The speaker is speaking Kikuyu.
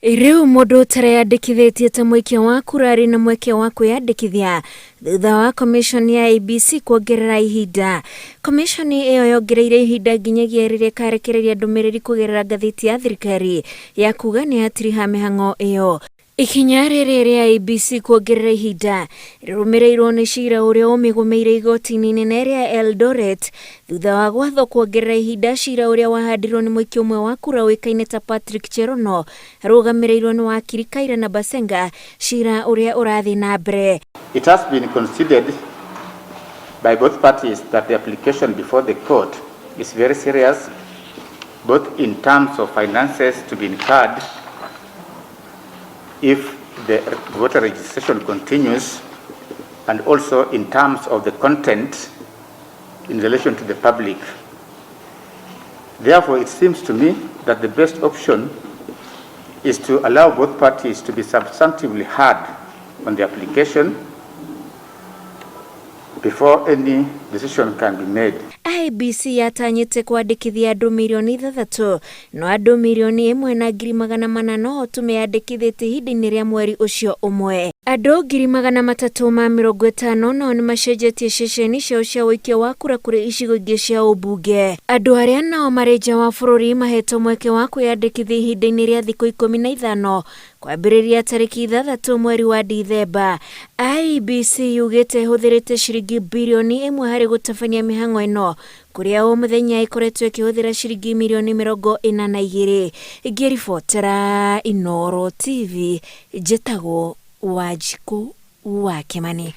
Rĩu mũndũ ũtareyandĩkithĩtie ta mũikia wa kura arĩ na mweke wa kwĩyandĩkithia thutha wa komishoni ya IEBC kuongerera ihinda. Komishoni ĩyo yongereire ihinda nginyagia rĩrĩa ĩkarekereria ndũmĩrĩri kũgerera ngathĩti ya thirikari ya kuga nĩ yatiriha mĩhang'o ĩyo. Ikinya rĩrĩ rĩa IEBC kuongerera ihinda rĩrũmĩrĩirwo nĩ cira ũrĩa ũmĩgũmĩire igoti-inĩ inene rĩa Eldoret thutha wa gwathwo kuongerera ihinda cira ũrĩa wahandirwo nĩ mũikia ũmwe wa kura ũĩkaine ta Patrick Cherono arũgamĩrĩirwo nĩ wakiri Kaira na Basenga cira ũrĩa ũrathiĩ na mbere. It has been considered by both parties that the application before the court is very serious, both in terms of finances to be incurred if the voter registration continues, and also in terms of the content in relation to the public. Therefore, it seems to me that the best option is to allow both parties to be substantively heard on the application before any decision can be made. IEBC yatanyĩte kwandĩkithia andũ mirioni 6, no andũ 1,400,000 no tu meyandĩkithĩtie ihinda-inĩ rĩa mweri ũcio ũmwe. Andũ 350,000 nao nĩ macenjetie ceceni ciao cia ũikia wa kura kũrĩ icigo ingĩ cia ũmbunge. Andũ arĩa nao marĩ nja wa bũrũri mahetwo mweke wa kwĩyandĩkithia ihinda-inĩ rĩa thikũ 15 kwambĩrĩria tarĩki 6 mweri wa Dithemba. IEBC yugĩte ĩhũthĩrĩte ciringi birioni 1 harĩ gũtabania mĩhang'o ĩno, kũrĩa o mũthenya ĩkoretwo ĩkĩhũthĩra ciringi mirioni 42. Ngĩribotera Inooro TV, njĩtagwo Wanjikũ wa Kĩmani.